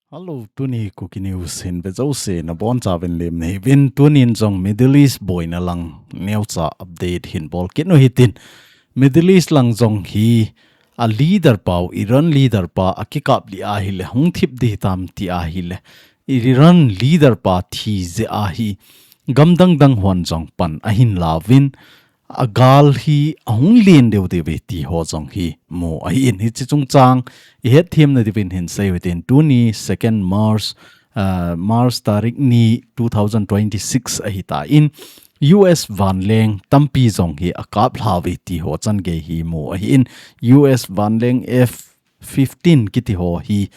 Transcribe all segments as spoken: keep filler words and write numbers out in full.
Hello, tuni Kuki News hin ve jouse nabonchauvin lemna hiuvin. Tunin jong Middle East boina lang neocha update hin bol kit u hitin. Middle East lang jong hi a leader pau, Iran leader pa akikap lih ahile hung thip ding hitam ti ahile, Iran leader pa thi jeh a hi gam dangdang hon jong pan ahin lauvin, a gal hi ahung len deh deh uve ti ho jong hi mu ahin. Hiche chungchang ihet themna diuvin hin sei u hitin. Tuni second March, ah, March tarik ni two thousand twenty-six ahitan, U S vanleng tampi jong hi akap lha uve ti ho changei hi mu ahin. U S vanleng F fifteen kiti ho hi,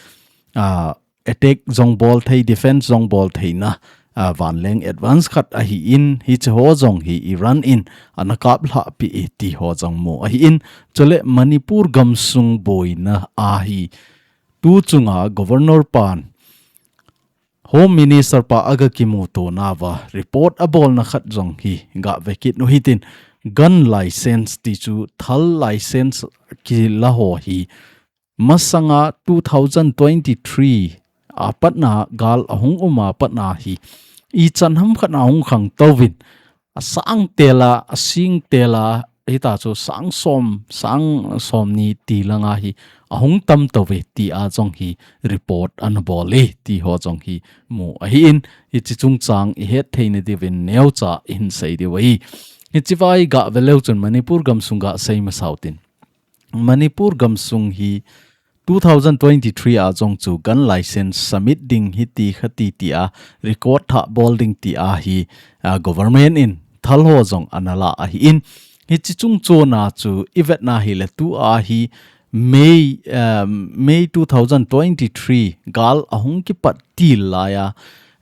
ah, attack jong bol thei, defense jong bol theina, ah, vanleng advance khat ahin, hiche ho jong hi Iran in ana kap lhah peh e ti ho jong mu ahin. Chule Manipur gamsung boina a hi tu chunga Governor pan Home Minister pa aga kimuto nauva report abolna khat jong hi ga ve kit u hitin. Gun license ti chu thal license kila ho hi masanga two thousand twenty-three a patna, gal ahung um a patna hi ichan ham khat a hung khangtou vin, asang tela, asing tela, hita chu sang som, sang som ni ti langa hi ahung tamtou ve ti a jong hi report ana bol e ti ho jong hi mu ahin. Hiche chungchang ihet theina diuvin neocha ihin sei diu ahi. Hiche vai ga ve leu chun Manipur gamsung ga sei masa u hitin. Manipur gamsung hi two thousand twenty-three a jong chu gun license submit ding hiti khati ti a record thah bol ding ti a hi, ah, government in thal ho jong ana la ahin. Hiche chungchon a chu ivet na hile tu a hi May, um, May two thousand twenty-three gal ahung kipat til lai a,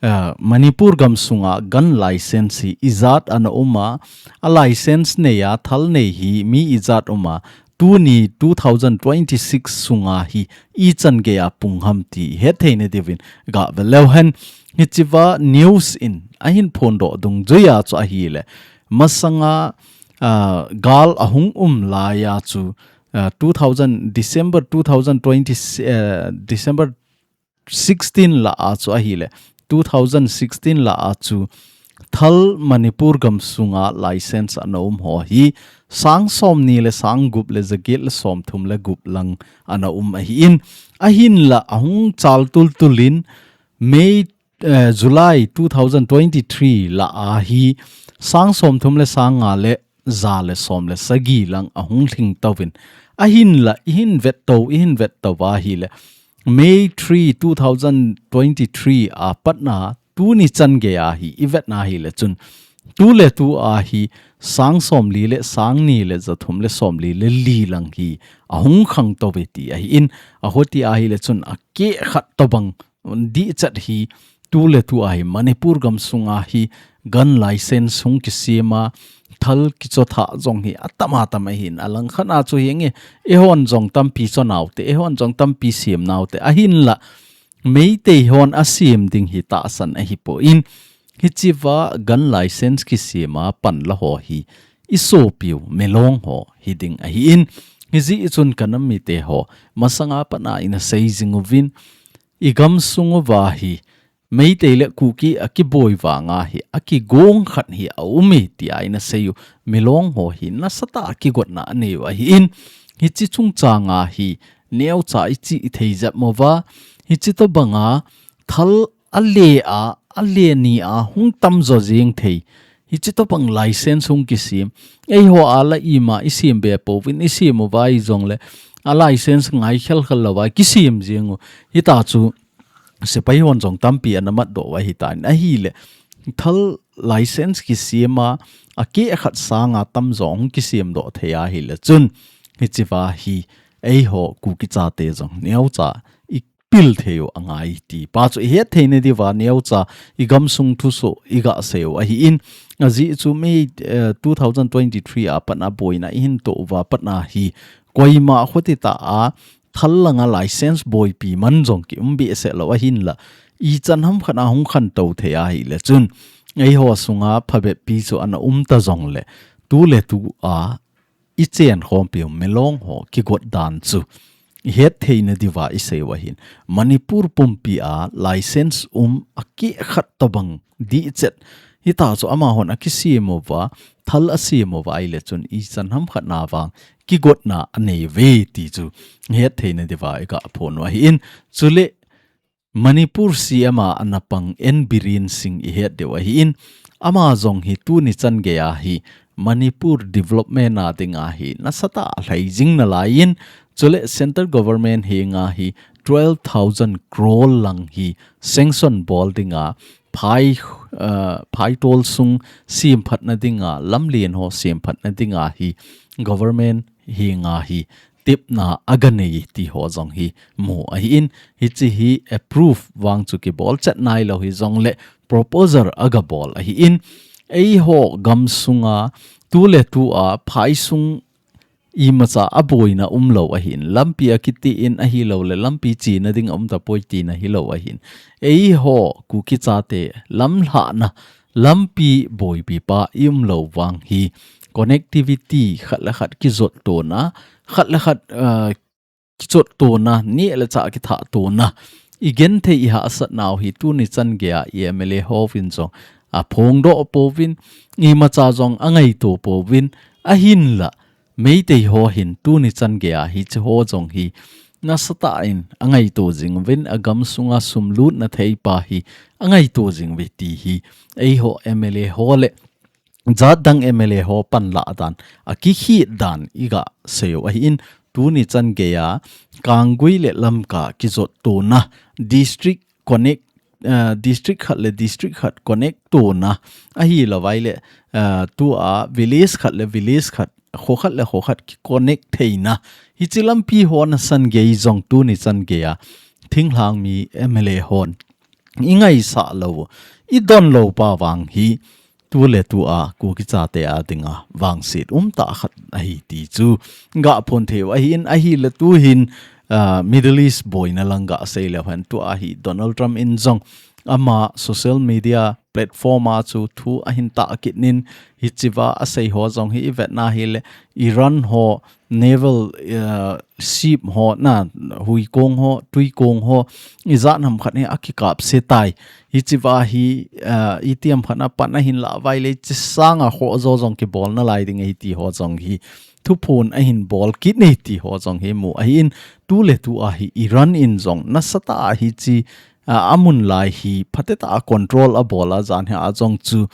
uh, Manipur gamsunga gun license hi ijat ana um a, a license nei a thal nei hi mi ijat um a, tuni two thousand twenty-six sunga hi ichan gei a pung ham ti het theina diuvin ga ve leu hen. Hiche va news in ahin phondoh dungjui a chu ahile, masanga, ah, gal ahung um lai a chu, ah, two thousand, December two thousand twenty, ah, December sixteen lah a chu ahile, two thousand sixteen lah a chu thal Manipur gamsunga license ana um ho hi sang som ni le sang gup le jaget le som thum le gup lang ana um ahin. Ahinla ahung chal tultul in May, eh, July two thousand twenty-three lah a hi sang som thum le sang nga le ja le som le sagi lang ahung lhing tou vin. Ahinla ihin vet tou, ihin vet tou va ahile, May three, two thousand twenty-three a patna tuni chan gei a hi ivet na hile chun, tu le tu a hi sang som li le sang ni le ja thum le som li le li lang hi ahung khangtou ve ti ahin, ahuti ahile chun akeh khat tobang dihchet hi tu le tu a hi Manipur gamsunga hi gun license hung kisem a, thal kichothah jong hi atam atam ahin, alang khat a chu hinge, eihon jong tampi cho nau te, eihon jong tampi sem nau te, ahinla Meitei hon asem ding hi tahsan ahipoi. Hiche va gun license kisem a pan la ho hi isopiu Milong ho hiding ahin. Hijeh chun ka nam mite ho, masanga pat a ina sei jing uvin, i gamsung uva hi Meitei le Kuki akiboi vanga hi akigong khat hi aum e, tia ina sei u. Milong ho hi nasatah a kigotna anei u ahin. Hiche chungchanga hi neocha ichi ithei jep mo uva. Hiche tobanga thal ale a, ale ni a hung tamjo jeng thei. Hiche tobang license hung kisem. Eiho a la ima isem be pouvin, isem uva hijongle a license ngai khel khel louva kisem jeng u. Hita chu sepai hon jong tampi ana matdoh u ahitan. Ahile thal license kisem a, akeh khat sanga tamjo hung kisemdoh thei ahile chun, hiche va hi eiho Kuki chate jong neocha ipil thei u angai ti pa chu ihet theina diuva neocha i gamsung thusoh iga sei u ahin. Ajeh chu May, eh, two thousand twenty-three a pat a boina ihin toh uva pat a hi koima khuti tah a thal langa license boipi man jong kium behseh lou ahinla, ichan ham khat a hung khantou thei ahile chun, eiho sunga phabep pi chu ana um ta jongle, tu le tu a i chen khompi u milong ho kigot dan chu i het theina diuva i sei u ahin. Manipur pumpi a license um a keh khat tobang dihchet. Hita chu amahon a kisem uva, thal a sem uva ahile chun ichan hamkhat na vang kigotna a nei uve ti chu i het theina diuva i ga phon u ahin. Chule Manipur C M a ana pang N Biren Singh i het diu ahin. Ama jong hi tuni chan gei a hi Manipur development a ding a hi nasatah a lhai jing nalai in, chule central government henga hi twelve thousand crore lang hi sanction bol dinga phai, uh, phaitol sung semphatna dinga, lamlen ho semphatna dinga hi government henga hi tepna a ga nei ti ho jong hi mu ahin. Hiche hi approve vang chu kibol chet nailou hijongle proposal a ga bol ahin. Eiho gamsunga tuletu a phaisung imacha a boina umlou ahin. Lampi a kiti in ahilouleh lampi chena ding a um tapoi tina hilou ahin. Eiho Kuki chate lamlhahna lampi boipi pa i umlou vang hi connectivity khat le khat kijot tona, khat le khat, uh, kijot tona, neh le chah kithah tona i genthei i hahsat nau hi tuni chan gei a i M L A hovin jong a phongdoh pouvin, imacha jong a ngaito pouvin, ahinla Meitei ho hin tuni chan gei a hiche ho jong hi nasatah in a ngaito jing uvin, a gamsunga sum lutna thei pa hi a ngaito jing uve ti hi eiho M L A ho le jatdang M L A ho panlah dan, a kikhit dan i ga sei u ahin. Tuni chan gei a Kanggui le Lamka kijot tona, district connect, uh, district khat le district khat connect tona, ahilouleh, uh, tua village khat le village khat, kho khat le kho khat ki connect theina, hiche lampi ho nasan gei jong tuni chan gei a thinglhang mi M L A hon i ngaisah lou, i donlou pa vang hi tuletu a Kuki chate a dinga vangset umtah khat ahi ti chu ga phon thei u ahin. Ahile tuhin, ah, Middle East boina lang ga sei leu hen, tua hi Donald Trump in jong ama social media platform a chu thu ahin tah kit in, hichea asei ho jong hi i vet na hile Iran ho naval, uh, ship ho, na, huikong ho, tuikong ho, ijat ham khat hi akikapse tai. Hichea hi, uh, itiham khat a pan ahin lah uva ahile hiche sanga khoh jo jong kibol nalai ding ahi ti ho jong hi thuphon ahin bol kit e ti ho jong hi mu ahin. Tuletu a hi Iran in jong nasatah a hiche, uh, amun lai hi phatecha a control abol a, jan hi a jong chu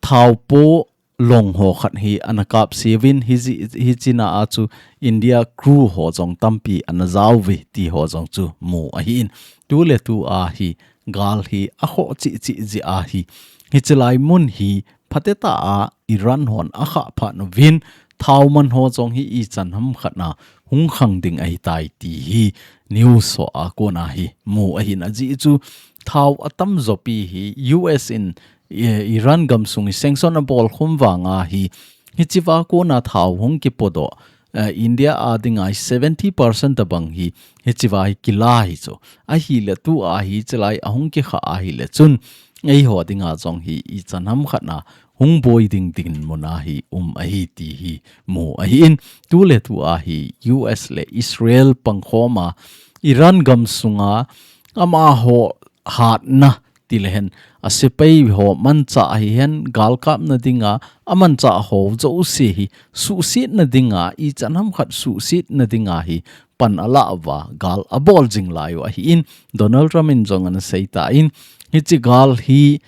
thao po long ho khat hi ana kapse uvin, hiche, hiche na a chu India crew ho jong tampi ana jao uve ti ho jong chu mu ahin. Tuletu a hi gal hi akhoh cheh cheh jeh a hi, hiche lai mun hi phatecha a Iran hon akhah phat uvin, thao man ho jong hi ichan ham khat na hung khang ding ahitai ti hi news ho a kona hi mu ahin. Ajeh chu thao atamjo pi hi U S in, eh, Iran gamsung hi sanction abol khum vanga hi, hichea kona thao hung kipodoh, eh, India a dinga hi seventy percent tobang hi hichea hi kila hi chu. Ahile tua hi hiche lai ahung kikha ahile chun eiho dinga jong hi ichan ham khat na hung boi ding dinmun a hi um ahi ti hi mu ahin. Tuletu a hi U S le Israel pangkhom a Iran gamsunga amaho hatna ti le hen, a sepai ho manchah hihen, galkapna dinga amanchah ho jouse hi suhsetna dinga, ichan ham khat suhsetna dinga hi pan ala uva gal abol jing lai u ahin. Donald Trump in jong ana sei tan, hiche gal hi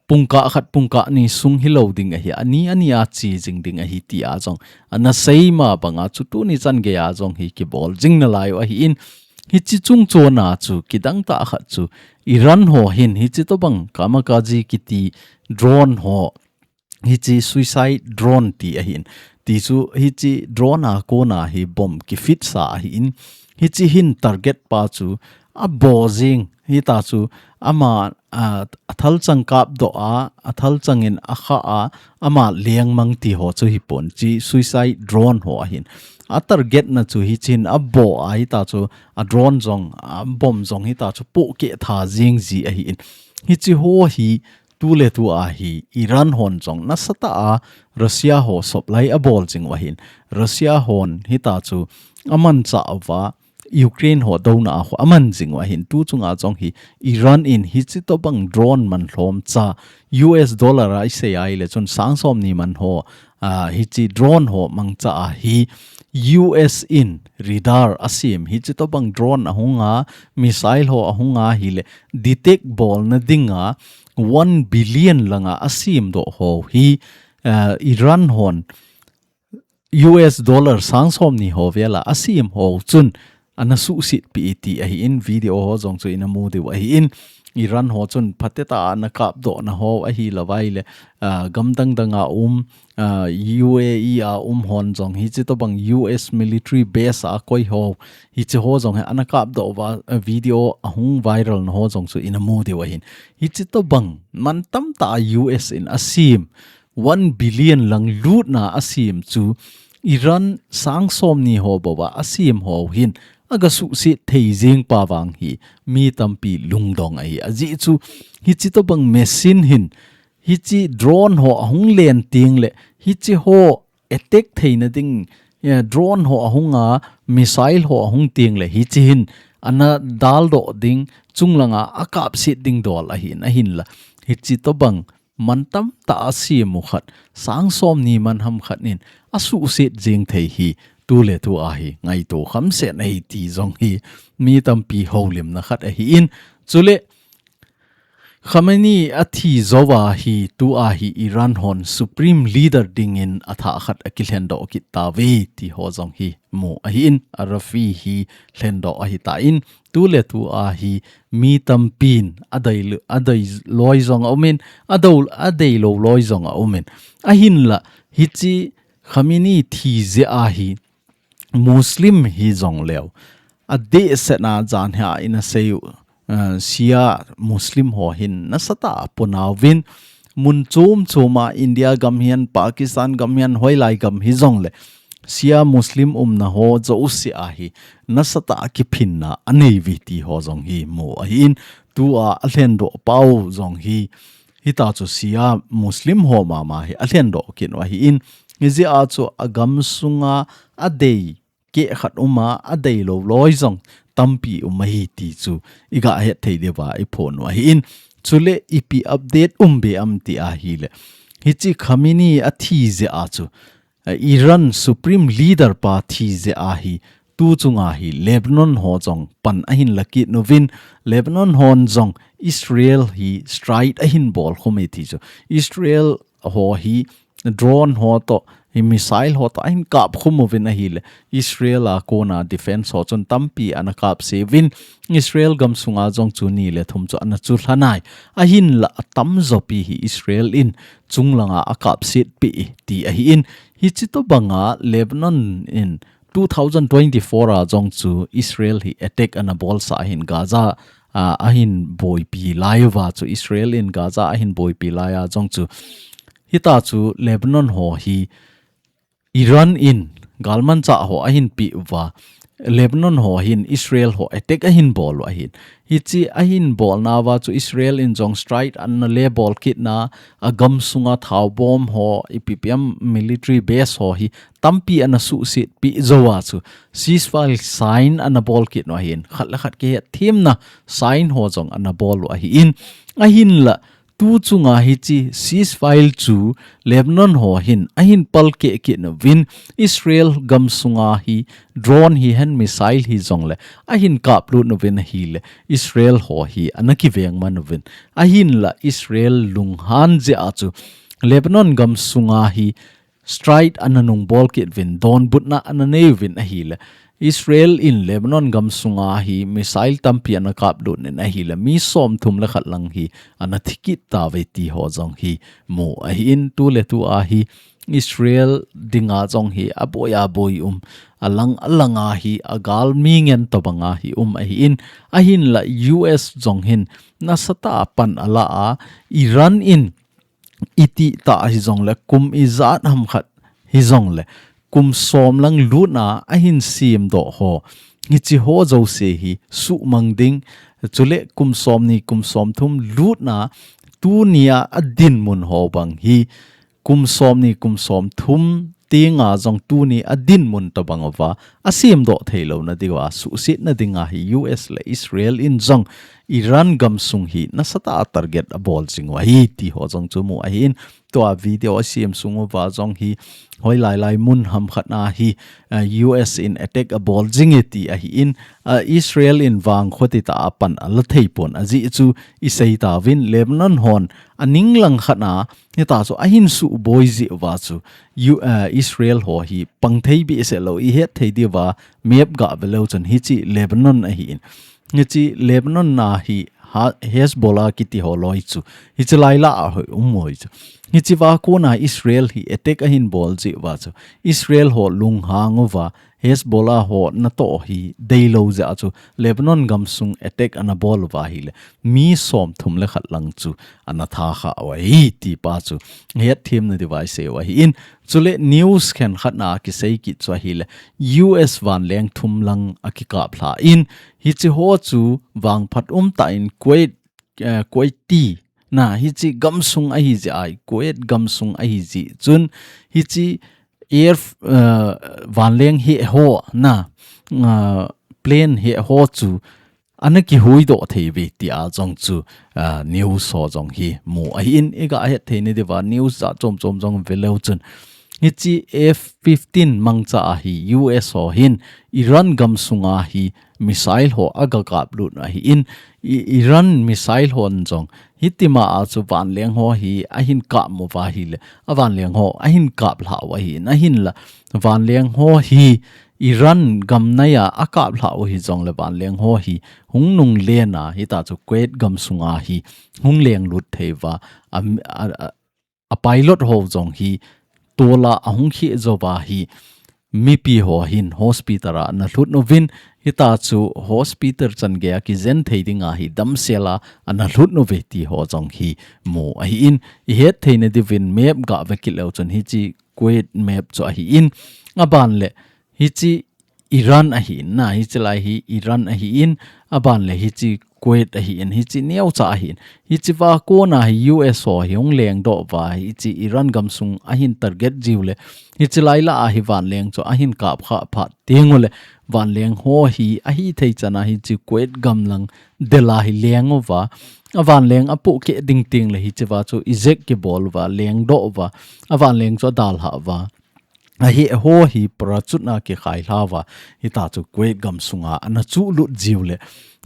pungkah khat pungkah ni sung hilou ding ahi, ani ani a che jing ding ahi tia jong ana sei ma banga chu tuni chan gei a jong hi kibol jing nalai u ahin. Hiche chungchon a chu kidang tah khat chu Iran ho hin hiche tobang kamikaze kiti drone ho, hiche suicide drone ti ahin. Ti chu hiche drone a kona hi bomb kifit sa ahin. Hiche hin target pa chu abo jing, hita chu ama, a, athalchang kapdoh a, athalchang in akha a, ama lengmang ti ho chu hipon, hiche suicide drone ho ahin. A target na chu hiche hin abo a, hita chu a drone jong, a bomb jong hita chu pohkeh tha jing ji ahin. Hiche ho hi tu le tu a hi Iran hon jong nasatah a Russia ho supply abol jing u ahin, Russia hon hita chu amanchah uva Ukraine ho douna a ho aman jing u ahin, tu chunga jong hi Iran in hichi tobang drone man lhom cha U S dollar a isei a ile chun sang som ni man ho, a, hichi drone ho mangcha a hi U S in radar asem, hichi tobang drone ahunga, missile ho ahunga hile detect bolna dinga one billion langa asem doh ho hi, a, Iran hon U S dollar sang som ni ho vela asem ho chun ana suhset pi ti ahin, video ho jong chu ina mu diu ahin, Iran ho chun phatea ana kapdohna ho ahi lou vai le, ah, gam dang dang a um, ah, U A E a um hon jong hichi tobang U S military base a koi ho, hichi ho jong hi ana kapdoh uva, ah, video ahung viral na ho jong chu ina mu diu ahin. Hichi tobang man tamtah a U S in asem one billion lang lutna asem chu Iran sang som ni ho bou a asem ho hin aga suhset thei jing pa vang hi mi tampi lungdong ahi. Ajeh chu hichi tobang machine hin hichi drone ho ahung len teng le hichi ho attack theina ding, eh, drone ho ahunga, missile ho ahung teng le hichi hin ana daldoh ding, chunglanga akapset ding dol ahin, ahinla hichi tobang man tamtah a asem u khat, sang som ni man ham khat in asuhset jing thei hi tu le tu a hi ngaito khamset ahi ti jong hi mi tampi houlimna khat ahin, chule Khamenei athi jou a hi tu a hi Iran hon supreme leader dingin athah khat akilhendoh kit tauve ti ho jong hi mu ahin, a Rafi hi lhendoh ahitan, tu le tu a hi mi tampin adei, adei loi jong aumin, adou, adei lou loi jong aumin. Ahinla hichi Khamenei thi jeh a hi Muslim hi jong leu, adehset na jan hi a ina sei u, eh, Shia Muslim ho hin nasatah a puna uvin, mun chom chom a India gam hihen, Pakistan gam hihen, hoilai gam hi jong le Shia Muslim umna ho jouse a hi nasatah a kiphinna anei uve ti ho jong hi mu ahin, tu a alhendoh pau jong hi hita chu Shia Muslim ho mama hi alhendoh kit u ahin, hijeh a chu agam sunga adei keh khat um a, adei lou loi jong tampi um ahi ti chu iga het thei diuva iphon u ahin, chule ipi update um be am ti a hile, hichi Khamenei athi jeh a chu, eh, Iran supreme leader pa thi jeh a hi tu chunga hi Lebanon ho jong pan ahin la kit uvin, Lebanon hon jong Israel hi strike ahin bol khum e ti chu, Israel ho hi drone ho toh, hi missile ho toh ahin kap khum uvin ahile, Israel a kona defense ho chun tampi ana kapse uvin, Israel gam sunga jong chu ni le thum chu ana chu lhanai. Ahinla atamjo pi hi Israel in chunglanga akapset pi ti ahin, hichi tobanga Lebanon in two thousand twenty-four a jong chu Israel hi attack ana bolsa ahin, Gaza, ah, ahin boipi lai uva chu, Israel in Gaza ahin boipi lai a jong chu, hita chu Lebanon ho hi Iran in galmanchah ho ahin pe uva, Lebanon ho hin Israel ho attack ahin bol u ahin. Hichi ahin bolna uva chu Israel in jong strike ana le bol kitna, agam sunga thao bomb ho, ipi pi ham military base ho hi tampi ana suhset pi jou a chu ceasefire sign ana bol kit u ahin, khat le khat kihetthemna sign ho jong ana bol u ahin, ahinla tu chunga hichi ceasefire chu Lebanon ho hin ahin palkeh kit uvin, Israel gam sunga hi drone hihen missile hi jong le ahin kaplut uvin ahile, Israel ho hi ana kiveng man uvin, ahinla Israel lunghan jeh a chu Lebanon gam sunga hi strike ana nung bol kit uvin, donbutna ana nei uvin ahile, Israel in Lebanon gam sunga hi missile tampi ana kaplut in ahile, mi somthum le khat lang hi ana thi kit tauve ti ho jong hi mu ahin, tu le tu a hi Israel dinga jong hi aboi aboi um, alang alang a hi agalmi ngen tobanga hi um ahin, ahinla U S jong hin nasatah a pan ala a, Iran in itih tah hijongle, kum ijat ham khat hijongle, kum som lang lutna ahin semdoh ho, hichi ho jouse hi suhmang ding, chule kum somni, kum somthum lutna tunia adinmun ho bang hi kum som ni kum som thum tinga jong tuni adinmun tabang uva, asemdoh theilouna diuva, suhsetna dinga hi U S le Israel in jong Iran gamsung hi nasatah a target abol jing u ahi ti ho jong chu mu ahin, tua video asem sung uva jong hi hoilai lai mun hamkhat na hi, uh, U S in attack abol jing e ti ahin, uh, Israel in vang khoti ta apan ala thei pon ajeh chu isei tauvin Lebanon hon aning lang khat na hita chu ahin suboi jeh uva chu U-, uh, Israel ho hi pang thei behseh lou ihet thei diuva map gah ve leu chun hichi Lebanon ahin. Hichi Lebanon na hi ha-, Hezbollah kiti ho loi chu. Hichi lai la a hoi um hoi chu. Hichi va kona Israel hi attack ahin bol jeh uva chu. Israel ho lunghang uva Hezbollah ho natoh hi deilou jeh a chu Lebanon gamsung attack ana bol uva ahile. Mi som thum le khat lang chu ana tha kha u ahi ti pa chu. Hetthemna diuva isei u ahin. Chule news khenkhat na kisei kit chu ahile. U S vanleng thum lang akikap lha in. Hichi ho chu vangphat um tah in Kuwait, eh, Kuwaiti na hichi gamsung ahi jeh a, Kuwait gamsung ahi jeh chun hichi air, eh, vanleng he ho na, eh, plane he ho chu ana kihuidoh thei uve tia jong chu, eh, news ho jong hi mu ahin iga hetthei na diuva news jat chom chom jong ve leu chun. Hichi F fifteen mangcha a hi U S ho hin Iran gamsunga hi missile ho aga kap lut ahin, I-, Iran missile hon jong hitima a chu vanleng ho hi ahin kap mo uva ahile, a vanleng ho ahin kap lha u ahin, ahinla vanleng ho hi Iran gam nai a akap lha u hijongle vanleng ho hi hung nung len a hita chu Kuwait gamsunga hi hung leng lut thei uva, a, a, a, a pilot ho jong hi tola ahung kheh jou uva hi mipi ho hin hospital a ana lhut uvin, hita chu hospital chan gei a kijen thei dinga hi damsel a ana lhut uve ti ho jong hi mu ahin, ihet thei na diuvin map gah ve kit leu chun hichi Kuwait map chu ahin, aban le hichi Iran ahin na, hichi lai hi Iran ahin, aban le hichi Kuwait ahin, hichi neocha ahin. Hichi va kona hi U S ho hi hung lengdoh uva, hichi Iran gamsung ahin target jiu le. Hichi lai la a hi vanleng chu ahin kap kha phat teng u le. Vanleng ho hi ahithei chan a hichi Kuwait gam lang del a hi leng uva. A vanleng apoh keh ding teng le hichi va chu eject kibol uva, lengdoh uva. A vanleng chu adalhah uva. Ahi, ho hi parachute na kikhai lha uva, hita chu Kuwait gamsunga ana chuh lut jiu le.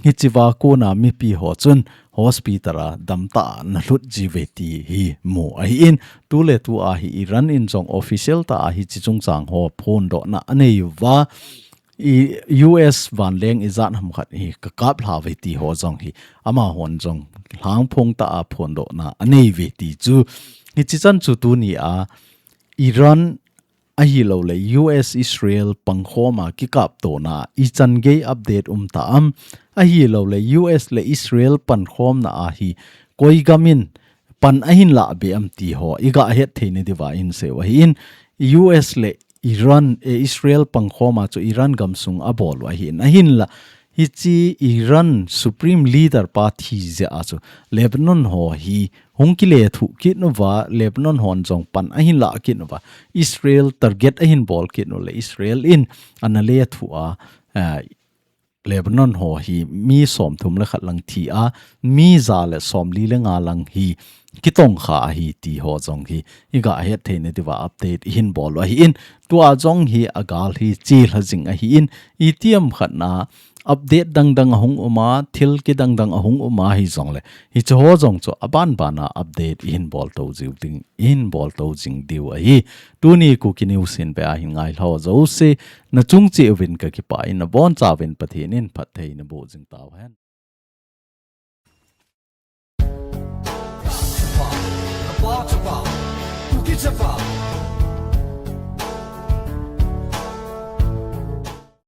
Hichi va kona mipi ho chun hospital a damtah a ana lhut jiu ve ti hi mu ahin, tu le tu a hi Iran in jong official tah a hichi chungchang ho phondohna anei uva, i, U S vanleng ijat ham khat hi kakap lha uve ti ho jong hi amahon jong lhangphong tah a phondohna anei uve ti chu. Hichi chan chu tuni a Iran ahilou le U S Israel pangkhom a kikaptona ichan gei update um ta am, ahilou le U S le Israel pankhomna a hi koi gam in pan ahin lah be am ti ho iga hetthei na diuva isei u ahin, U S le Iran, eh, Israel pangkhom a chu Iran gamsung abol u ahin, ahinla hichi Iran Supreme Leader pa thi jeh a chu Lebanon ho hi hung kilethuh kit uva, Lebanon hon jong pan ahin lah kit uva, Israel target ahin bol kit u le Israel in ana lethuh a, eh, Lebanon ho hi mi som thum le khat lang thi a, mi ja le som li le nga lang hi kitong kha ahi ti ho jong hi iga hetthei na diuva update ihin bol u ahin, tua jong hi agal hi chilha jing ahin, itiham khat na update dang dang ahung um a, thil kidang dang ahung um a hijongle, hichi ho jong chu aban ban a update ihin bol to jiu ding, ihin bol to jing diu ahi. Tuni Kuki News hin ve ahin ngailhah jouse, na chung cheh uvin kakipah in, nabonchauvin Pathen in phatthei naboh jing tauhen.